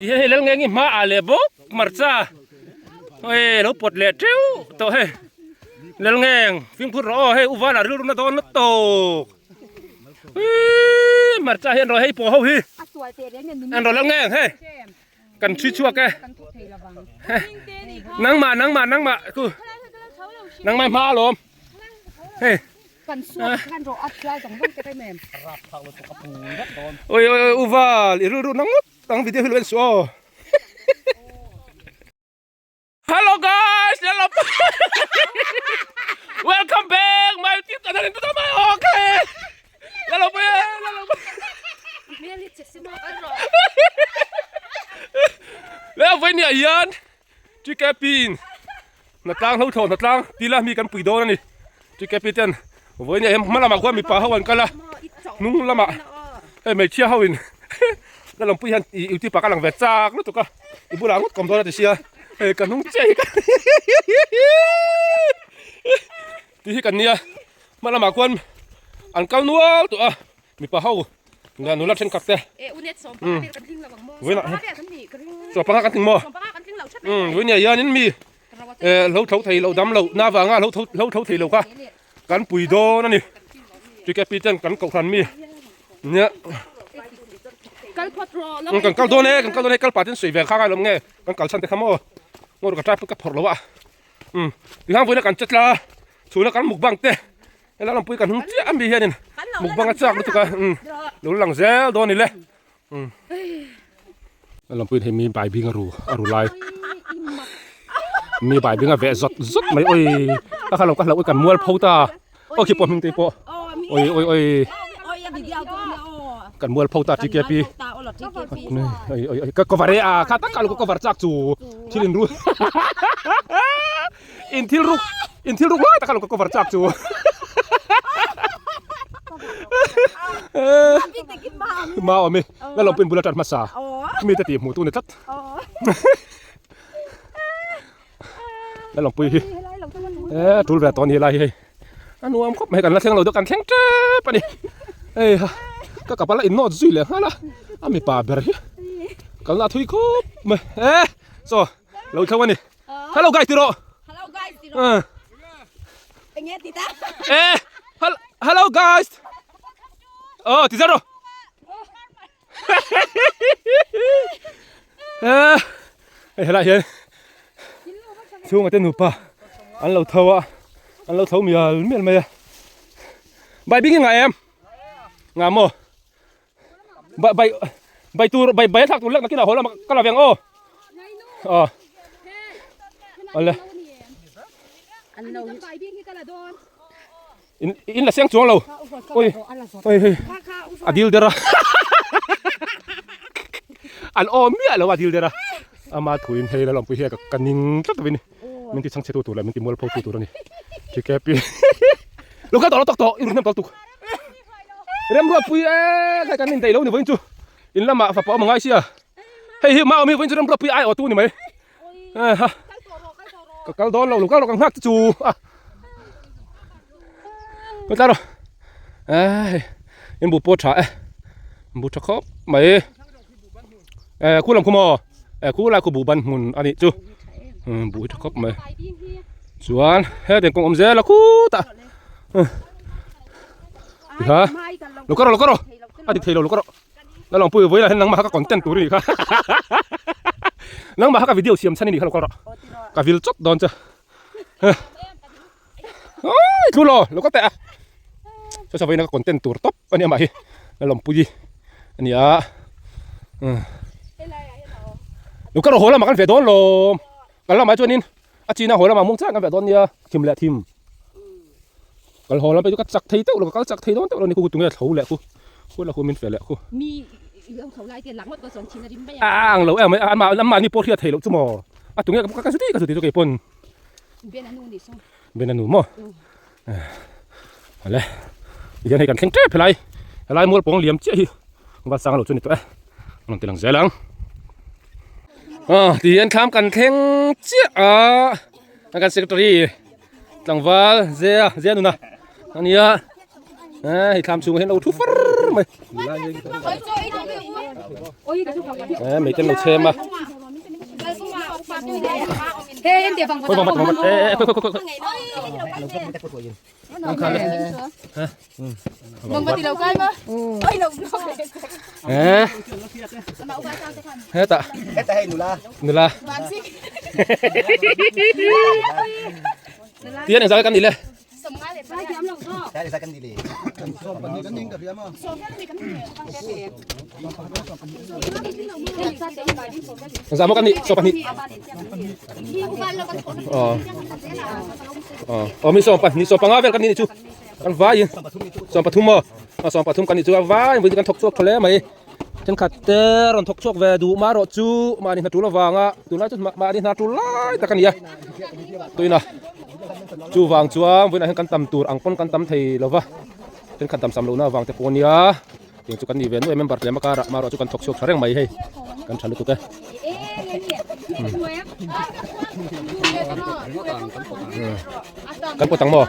Ti hian hei Lalngengi hma ah leh bawk hmarcha hei lo pawt leh teuh tawh hei Lalngeng fimkhur rawh aw hei u vala rilru na dawn lutuk uii hmarcha hian rawh hei pawh ho hi en rawh Lalngeng hei kan chhui chhuak e nangmah nangmah nangmah ku nangmah hma alawm hei Kan suak khan rawh a thlai zawng zawng te kai mem. Oi oi oi uval i rilru na ngawt ang video hi lo en suh aw. Hello guys, hello. Welcome back my YouTube channel in tuta mai okay. Hello boy, hello. Le voi ni hian TKP in hnatlang hlo thlawh hnatlang tila mi kan pui dawn a ni. TKP ten vawiin ah hian hma lamah khuan mipa ho an kal a, hnung lamah hei hmeichhia ho in la lawmpui hian ih youtube ah ka lang ve chak lutuk a, i bulah ngawt ka awm dawn a ti sia, hei ka hnung chiah hi ka tih hi kan nia, hma lamah khuan an kal nual tawh a. Mipa ho nula nula thenkhat te umm vawiinah sawmpanga kan tling maw umm vawiinah hianin mi eh hlo tho thei loh dam loh na vanga hlo tho hlo tho thei loh kha kan pui dawn a ni TKP ten kan kohhran mi nia umm kan kal dawn e kan kal dawn e kal pah ten sawi ve kha ngai lo nge kan kal chhan te kha maw ngaw ka try ka phawrh lo a umm tihang vawiinah kan che tla chhuna kan mukbang te. Helai lampui kan hnung chiah ami hianin mukbang a chak lutuk a umm lo lang zel dawn ni le umm helai lampui hei mi bai bing a ru a ru lai mi bai bing a veh zawt zawt mai oi ka kha lo ka hlauh kan mual pho ta aw khi pawh hming te pawh oi oi oi kan mual pho ta TKP oi oi oi ka cover e a kha tak ka lo ka cover chak chu thil in ru In thil ruk in thil ruk lai tak a lo ka cover chak chu. Ma awm i la lo pin bula tan hmasa mi te tih hmuh tu ni tlat. La lo pui hi e tul ve tawh ni lai hi hei a nuam khawp mai kan la thleng lo deuh kan thleng tep a ni hei ha ka kapala in nawt zui leh nghal a a mipa ber hi kalna a thui khawp mai e chaw lo thleng a ni. Hello guys tiro. Hello guys tiro. Enge ti ta. Eh hello guys. Oh ti zaro. Eh helai hian chhunga te nupa an lo tho a an lo tho mial mial mai a bai bing ngai em nga maw Bai bai bai tur bai bai a thlak tur lek nakinah haw lamah ka la ve ang aw. Aw. Awle. In in la seng chuang lo. Oi. Oi hei. A dil der a. An aw miah lo a dil der a. Ama thuin hei la lawmpui hi ka ning tlat lovin min ti chhangchhe tu tur leh min ti mualpho tu tur a ni. TKP. Lo kal tawh lo tawk tawh i run hnem tawh tuk. Remruatpui e khai kan indaih lo ni vawiin chu in lamah fapa awm a ngai sia hei hi mah awm hi vawiin chu Remruatpui ai awtu ni mai ha ka kal dawn lo lo kal rawh ka nghak te chu a ka tla rawh eh in bu pawh tha e bu tha khawp mai eh khu lam khu maw eh khu lai khu bu ban hmun a nih chu bu hi tha khawp mai chuan hetiang kawng awm zel a khutah. Ha lo karo lo karo a ti thei lo lo karo la long pui voi la hen nangmah kha ka content tur ni kha nangmah kha ka video siam chhan ni kha lo karo ka vil chawt dawn che oi thu lo lo ka te a so sa voina ka content tur top ani amah hi la long pui ani a lo karo ho lama kan ve dawn lo kan lamah chuanin A china haw lamah mung chiah kan veh dawn nia, thim leh thim. Kal haw lam pawh chu ka chak thei teuh lo, ka kal chak thei dawn teuh lo ni khu tunge tho leh khu, khu la khu min feh leh khu. Mi lo tho lai te lang ngawt ka chuan thin a rim mai a. A ang lo em mai, amah amahni pawh hriat thei loh chu maw. A tunge ka ka chuti ka chuti chu kei pawn. Ben a nu ni saw. Ben a nu maw. Awle tihian hei kan thleng tep helai helai mual pawng liam chiah hi va sang lo chu ni tawh e a rawn ti lang zel ang ah tihian thlam kan thleng chiah a a kan secretary tlangval zia zia nuna ania. Hei thlam chhungah hian lo thu far mai. Mei ten lo chhem a. Khoi bang bat bang bat e e khoi khoi khoi. E hetah nula. Tian engzah nge kan nih le. Engzah maw kan nih 12 aw aw aw mi 12 15 vel kan nih chu kan vai in 13 maw 13 kan nih chu a vai in kan thawk chhuak tha hle mai thenkhat te rawn thawk chhuak ve duh marawh chu mahni hna tul avanga tunlai chu mahni hna tul lai tak a ni a tuina chuvang chuan vawiinah hian kan tam tur ang pawn kan tam thei lo va thenkhat dam sam lohna avang te pawh a nia tiang chu kan ni ve nuai member tlem a karah marawh chu kan thawk chhuak tha reng mai hei kan tha lutuk e. Kan pawt ang maw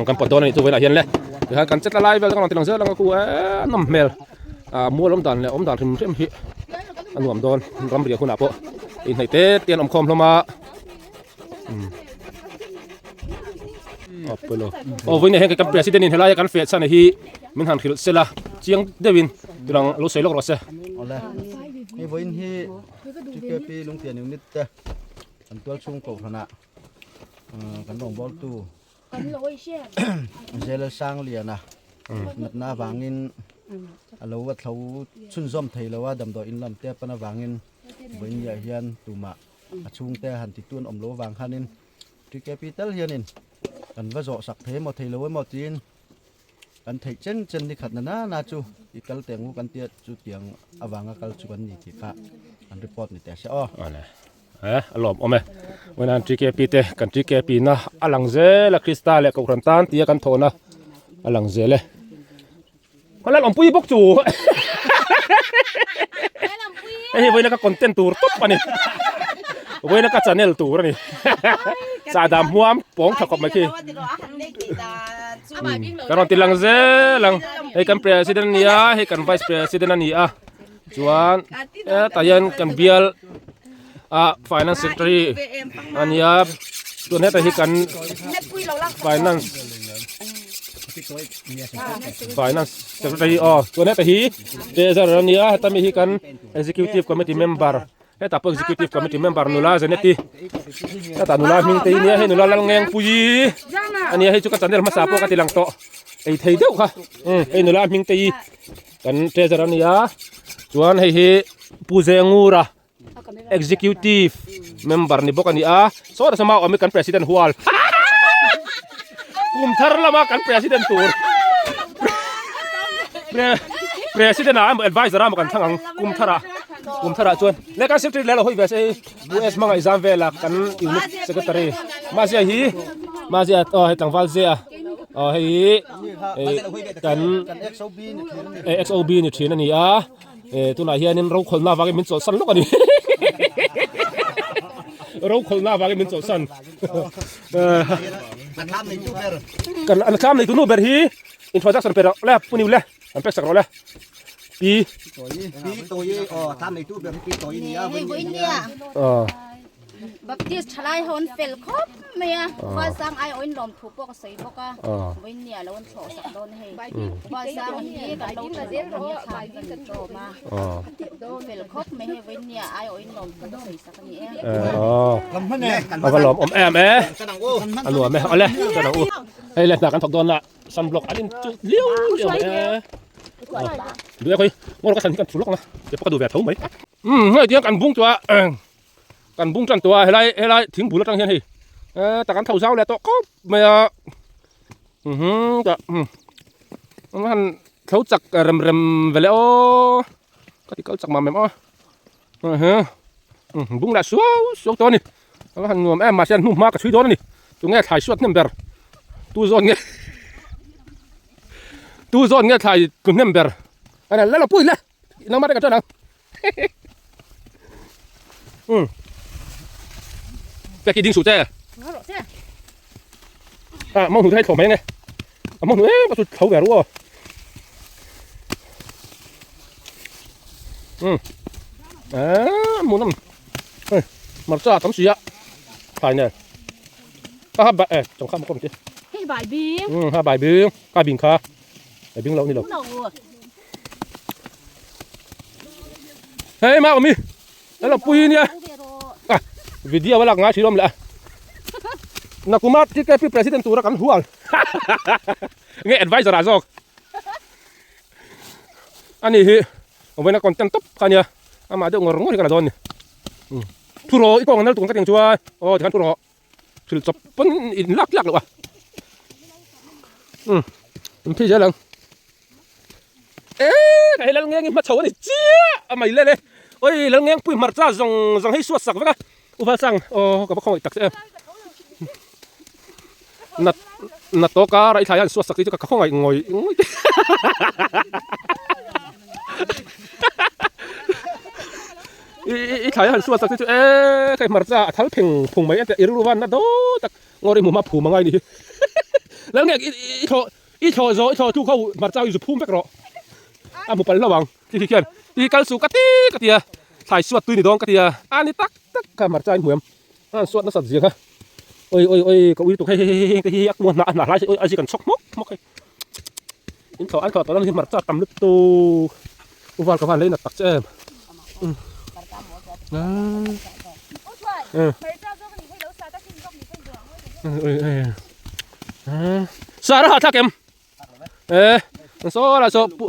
kan pawt dawn a nih chu vawiinah hian le tikhan kan chetla lai vel te kan rawn ti lang zel ang a ku eee a nawm hmel. Ah mual awm dan leh awm dan hrim hrim hi a nuam dawn ram riah hunah pawh inhnaih te te an awm khawm hlawm a umm a pawilo aw vawiin ah hian kan president in helai a kan feh chhan hi min han hrilh sela chiang deuhin tunang lo sawi lawk rawh se. Awle hei vawiin hi TKP Lungtian unit te kan tual chhung kohhranah kan rawngbawltu Zel Sangliana natna avangin a lo va thlo chhunzawm thei lo a, damdawi in lam te a pan avangin vawiinniah hian tumah a chhungte han titu an awm lo avang khanin TKP tal hianin kan va zawh sak thei emaw thei lo emaw tiin kan theih chen chen ni khat na na chu i kal teh ang u kan tia chutiang avanga kal chu kan ni tih kha an report ni teh se aw. Eh a lawm awm e vawiin TKP te kan TKP na a lang zel a Krista leh Kohhran tan tia kan thawhna a lang zel e ka lal awmpui bawk chu hei hi vawiin ka content tur tawp a ni vawiin ka channel tur a ni sahdam hmuam pawng tha khawp mai khi ka rawn ti lang zel ang hei kan president a ni a hei kan vice president a ni a. Chuan hetah hian kan bial ah finance secretary a nia chuan hetah hi kan finance finance secretary aw chuan hetah hi treasurer a nia heta mi hi kan executive committee member hetah pawh executive committee member nula Zeneti hetah nula hming te hi nia hei nula Lalngengpuii a nia hei chu ka channel hmasa pawh ka ti lang tawh ei thei deuh kha hei nula hming te hi. Kan treasure a nia chuan hei hi Pu Zengura executive member ni bawk a ni a saw ta sama awm hi kan president hual kum thar lama kan president tur president ah emaw advisor ah emaw kan thlang ang kum thar ah kum thar ah chuan leh kan secretary leh lo hawi ve se hei US hmanga exam vela kan unit secretary mahse hi mahse aw hei tlangval zia aw hei hi. Kan XOB ni thin a ni a, tunah hianin rokhawlhna avangin min chawlhsan lawk a ni. Rokhawlhna avangin min chawlhsan. Kan an thlam neitu nu ber hi introduction pe rawh le pu niu le an pek sak rawh le pi. Pi Tawi aw thlam neitu ber hi Pi Tawi a ni a. Aw. Baptist thalai ho an fel khawp mai a, Khualsang ai awin lawmthu pawh ka sawi bawk a, vawiin nia lo an thlawh sak dawn hei. Khualsang hi kan lo tha zawk ania thla hi kan tlawm a, fel khawp mai hei vawiin nia ai awin lawmthu ka sawi sak a ni e. A va lawm awm em e, a nuam e, awle chuan ang u, hei le hna kan thawk dawn la, sunblock an in chu liau liau mai e, duh e khawi, ngaw ka thlan hi kan thu lawk ang a, kei pawh ka duh ve tho mai. Umm hei tiang kan bung chu a. Kan bung tan tawh a helai helai thing bul atang hian hei eh tak an tho zau leh tawh khawp mai a uhum tah um an han tho chak rem rem ve leh aw ka ti kal chak mam em aw uhum um bung lah suau suau tawh a ni a han nuam em mahse an hnu hma ka chhui dawn a ni tunge thlai suat hnem ber tu zawn nge tu zawn nge thlai tu hnem ber a la la pui le nangmah te ka chuan ang. Um. Peki ding su che. À, mong hnu thấy thổ mấy nghe. À, mong hnu em, bắt tho về đúng không? Um eh hmuhnawm hei hmarcha a tam si a thlai nen kha kha eh chawngkha maw ka rawn ti Hei bai bing. Um kha bai bing ka bing kha bai bing lo ni lo. Hei ma awmi hello pui nia ah video a lak ngai thin awm leh a nakuma TKP president tura kan hual nge advisor ah zawk ani hi awmna content tawp kha ania amah deuh ngawr ngawr hi ka la dawn ni thu rawh i kawng a nal tuk ang ka ti ang chuan aw tikhan thu rawh. Thil chawp pawn in lak tlak loh a. Um in phei zel ang. Eee ka hei lal ngeng hi hma chho a ni chiah a mai lel e. Oi lal ngeng pui hmarcha zawng zawng hei suat sak vek a. U val sang aw ka va khawngaih tak che em. Nat nat tawk a rai thlai hian suat sak hi chu ka khawngaih ngawih ngawih te. I thlai a han suat sak te chu eee hei hmarcha a thal pheng phung mai a i rilru van na do tak ngawr i hmu hma phum angai ni hi lal nge i thlawh i thlawh zawh i thlawh thu kho hmarcha i zu phum vek rawh a hmu pal hlauh ang ti khi khian i kal suh ka ti ka ti a thlai suat tui ni dawn ka ti a a ni tak tak kha hmarcha i hmu em a han suat nasat zia kha oi oi oi ka ui tuk hei hei hei hei hei a kung a hnah a hnah hlai oi a zik an chhawk hmawk hmawk hei. In thlawh an thlawh tawh hi hmarcha tam lutuk u val ka van lei nat tak che em sar a ha thlak em e saw lah saw pu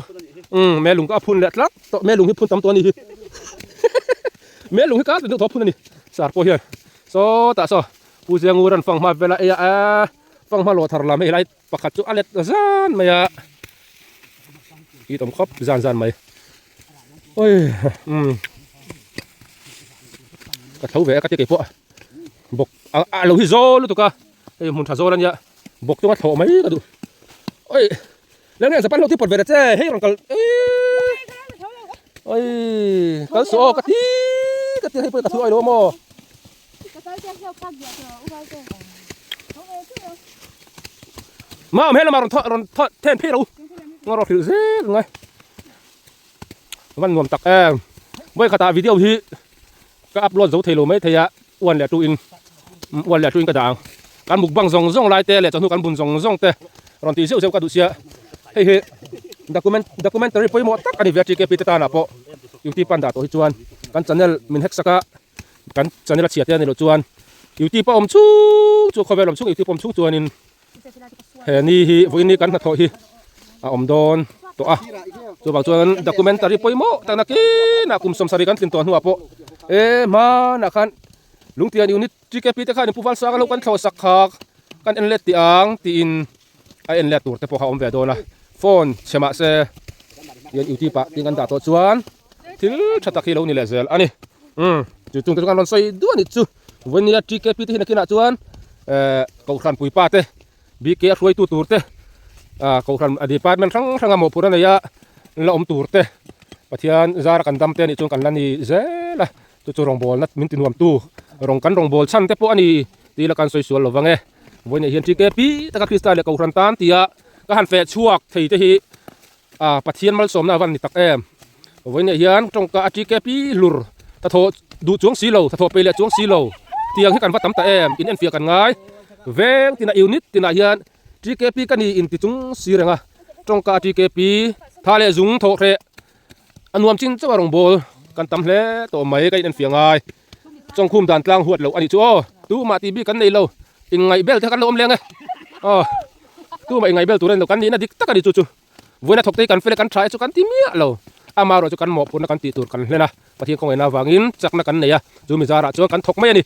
um me lung ka phun leh tlak tawh me lung hi phun tam tawh a ni hi me lung hi ka tawh phun a ni sar pawh hian saw tah saw pu Ziangur an fanghma vel a ei a fanghma lawh thar lam hei lai Pakhat chu a let zan mai a, it awm khawp zan zan mai. Oi umm ka tho ve a ka ti keipawh bawk a a lo hi zawl lutuk a hei hmun tha zawl ania bawk chunga thlawh mai ka duh. Oi leng leng zapan lo ti pawt ve ta che hei rawn kal eii oi kal suh aw ka ti ka ti hei pawh ka thu awi lo maw. Mam helamah rawn thaw rawn thaw then phei ro ngaw rawh hrilh zel ngai van nuam tak em vawi khatah video hi ka upload zo thei lo mai thei a one leh two in one leh two in ka dah ang kan mukbang zawng zawng lai te leh chawhnu kan bun zawng zawng te rawn tih zeuh zeuh ka duh sia hei hi document documentary pawimawh tak a ni ve a TKP te tanah pawh youtube an dah tawh hi chuan kan channel min hack sak a. Kan channel a chhia te a ni loh chuan youtube a awm chhung chu khawvel awm chhung youtube awm chhung chuanin he ni hi vawiin ni kan hnathawh hi a awm dawn tawh a chuvang chuan documentary pawimawh tak nakinah kum sawmsarih kan tlin tawh hnuah pawh e hmanah khan lungtian unit TKP te khan in pu Valsanga lo kan thlawh sak kha kan en let tih ang tiin a en let tur te pawh kha a awm ve dawn a phone chhe mah se tian youtube ah tin kan dah tawh chuan. Thil tha tak hi lo ni leh zel a ni. Umm chu chung te chu kan rawn sawi duah a nih chu. Vawinia TKP te hi nakinah chuan ehh Kohhran puipa te BK a hruaitu tur te ah Kohhran a department hrang hranga mawhphurh a nei a la awm tur te Pathian zara kan dam te anih chuan kan la ni zel a. Chu chu rawngbawlna min ti nuamtu rawng kan rawngbâwl chhan te pawh a ni tih la kan sawi sual lo vang e. Vawinia hian TKP taka Krista leh Kohhran tan tia ka han feh chhuak thei te hi A Pathian malsawmna a van ni tak em. Vawiinah hian tawngka a TKP hlur ta thawh duh chuang si lo, ta thawh peih leh chuang si lo tiang hi kan va tam ta em, in enfiah kan ngai. Veng tinah unit tinah hian TKP ka ni in ti chung si reng a, tawngka a TKP tha leh zung thawh hreh a nuam chin chauh a rawn bawl kan tam hle tawh mai ka in enfiah ngai. Chawngkhum dan tlang huat loh a nih chu aw, tumah tih bik kan nei lo, inngaih bel te kha kan lo awm leng e, aw tumah inngaih bel tur a ni lo, kan nihna dik tak a ni chu chu. Vawiina thawk te hi kan fel e kan tha e chu kan ti miah lo, amaherawh chu kan mawhphurhna kan tih tur kan hlen a, Pathian khawngaihna avangin chakna kan nei a, chu mi zarah chuan kan thawk mai a ni.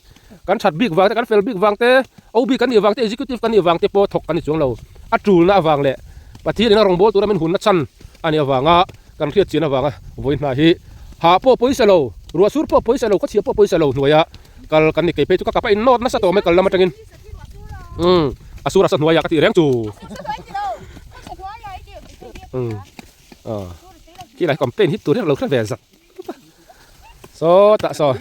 Kan that bik vang te, kan fel bik vang te, OB kan nih vang te, Executive kan nih vang te pawh thawk kan ni chuang lo. A tulna avang leh Pathian ina rawngbâwl tura min hunna chhan a nih avanga kan hriat chian avanga vawi hna hi hah pawh pawisa lo, ruah sur pawh pawisa lo, khawchhia pawh pawisa lo hnuaia kal kan ni. Kei phei chu ka kap a innawt nasa tawh mai kal lam atangin. Umm a sur a sa hnuaiah ka tih reng chu. Umm aw khi lai complain hi tur hi lo hre ve zat saw tah saw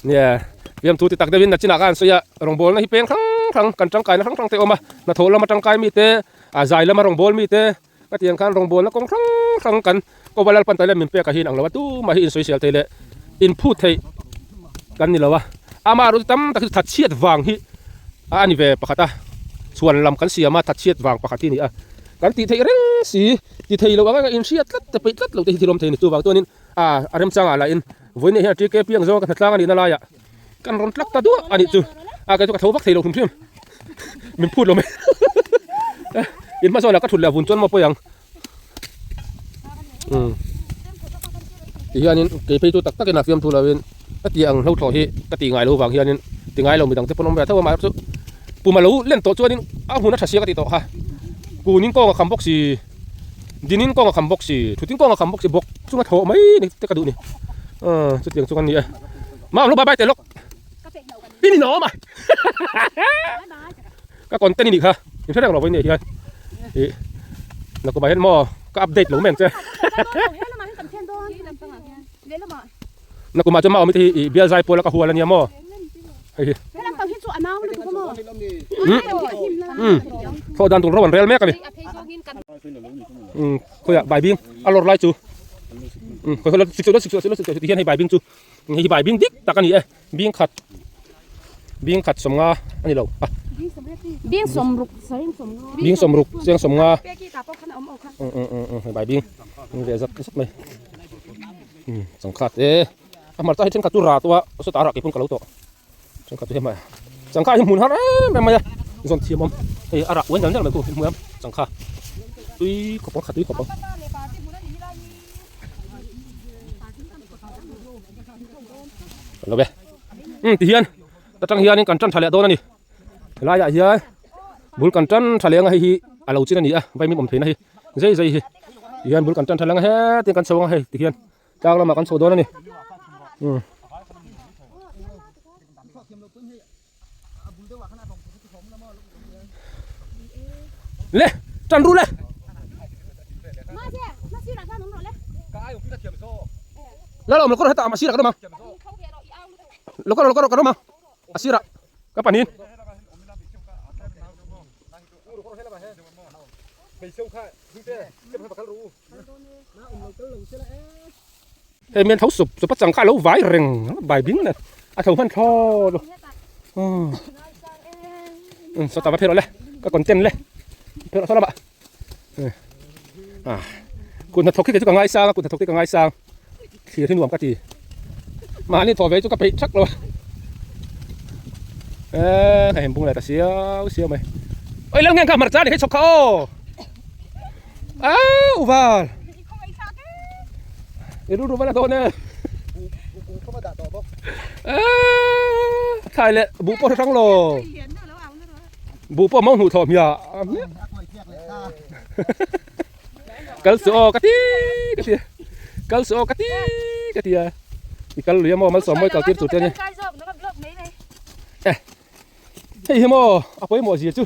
nia fiamthu ti tak deuhin nachinah khan sawi a rawngbawlna hi peng hrang hrang kan tangkaina hrang hrang te a awm a hnathawh lama tangkai mite a zai lama rawngbâwl mite ka tiang khan rawngbawlna kawng hrang hrang kan. Kova Lalpan tai leh min pek a hi in ang lo a, tumah hi insawisel thei leh inphut thei kan ni lo a. Ama erawh chu tam tak hi chu thatchhiat vang hi a ni ve pakhat a, chhuan lam kan siam a, thatchhiat vang pakhat hi a ni a. Kan tih theih reng si, ti thei lo anga inhriat tlat te peih tlat lo te hi thil awm thei a ni. Chuvang chuanin a remchangah lahin vawiin hian TKP ang zawnga ka hnatlang a nihna laiah Kan rawn tlak ta duah a nih chu. A kei chu ka tho vak thei lo hrim hrim. Min phut lo mai. In hma zawnah ka thut leh vun chuan maw pawi ang. Umm. Ti hianin kei phei chu tak takin a fiam thu loin ka ti ang hlo thlawh hi ka ti ngai lo vang hianin ti ngai lo midang te pawn awm ve tho a mahse chu pum a lo len tawh chuanin a hun a tha sia ka ti tawh kha. Kunin kawng a kham bawk si, dinin kawng a kham bawk si, thutin kawng a kham bawk si bawk chunga thawh mai ni te ka duh ni. Aw chutiang chu kan ni e. Mam lo bye bye teh lawk. I ni nawm a. Ka content i nih kha. In hre reng lo vawi nia hian. I nakumah hian maw ka update lo mai ang che. Nakumah chuan maawmi te hi i bial zai pawl a ka hual ania maw. Hei hi. Um thlawh dan tur ro an rel mek a ni. Um khawiah baibing a lawr lai chu. Um khawi khawi sik sik sik sik ti hian hei baibing chu. Hei hi baibing dik tak a ni e bing khat bing khat sawmnga a ni lo a bing sawmruk seng sawmnga bing sawmruk seng sawmnga um um um um hei baibing ni ve zat zat mai um changkhat e a hmarcha hi thenkhat chu rah tawh a sawtah rah keipawh ka lo tawh thenkhat chu hei hmai changkha hi hmun har em em mai a zawn thiam awm hei a rah uai nal nal mai khu hmuh em changkha tui khawp ang kha tui khawp ang. Kan lo ve um ti hian ta tang hianin kan tan tha leh dawn a ni helaiah hian bul kan tan tha leh anga hei hi a lo chin a ni a vaimim awm theihna hi zai zai hi ti hian bul kan tan tha leh anga hetin kan chho anga hei ti hian tlang lamah kan chho dawn a ni um. Le tan ru le. La lo ko heta ma sira ka doma. Lo ko lo ko ka doma. Asira ka panin. Hei mian tho sup sup a chang kha a lo vai reng bai bing nen a tho hman thlawt lo um sawtah va phei rawh le ka content le phei rawh saw lamah ah kut hnathawk hi kei chu ka ngaisang a kut hnathawk hi ka ngaisang thlir hi nuam ka ti mahni thaw ve chu ka peih thak lo a eh ka hembung leh ta siau siau mai oi lal nge kha hmarcha ni hei chhawk kha aw ah uval. I ru ru vala dawn e. Thlai leh buh pawh hre hrang lo. Buh pawh mau hnuh thawh hmiah. Kal suh aw ka ti ka ti. Kal suh aw ka ti ka ti a. I kal lui a maw malsawm mawi kal tir tur che a ni. Eh. Hei hi maw a pawimawh zia chu.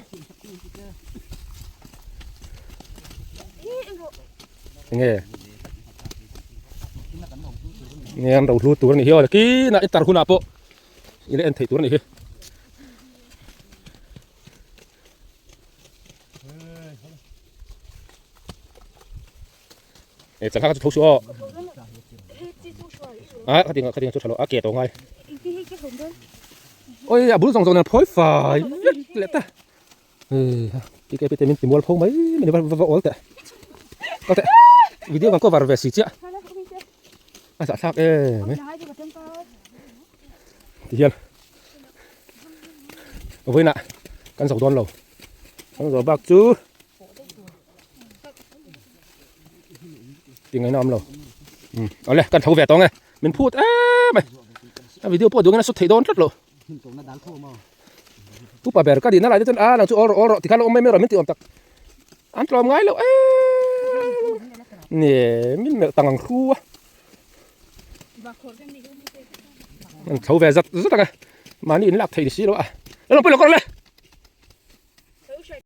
Nge. Nge an ro hlu tur a ni hi aw kinah i tar hunah pawh i la en theih tur a ni hi. E changha kha chu tho suh aw. A khatinga khatinga chu tha lo a ke tawh ngai. Oi a bul zawng zawng nen phawi fai vek leh ta. Hei ha ti ke pite min ti mual pho mai mai ni va va awl teh. Kal teh video kan cover ve si chiah. A zah thlak em mai. Ti hian vawiinah kan zo dawn lo. Kan zo bak chu. Ti ngaihna awm lo um awle kan tho ve tawng e min phut em mai a video pawh duangin a sut theih dawn tlat lo upa ber ka dihna lai te chuan a nang chu awl rawh awl rawh tikhan lo awm mai mai rawh min ti awm tak an tlawm ngai lo em ni min melh tang ang hru a an tho ve zat zat ang e mahni in lak theih ni si lo a lalawmpui lo kawr le.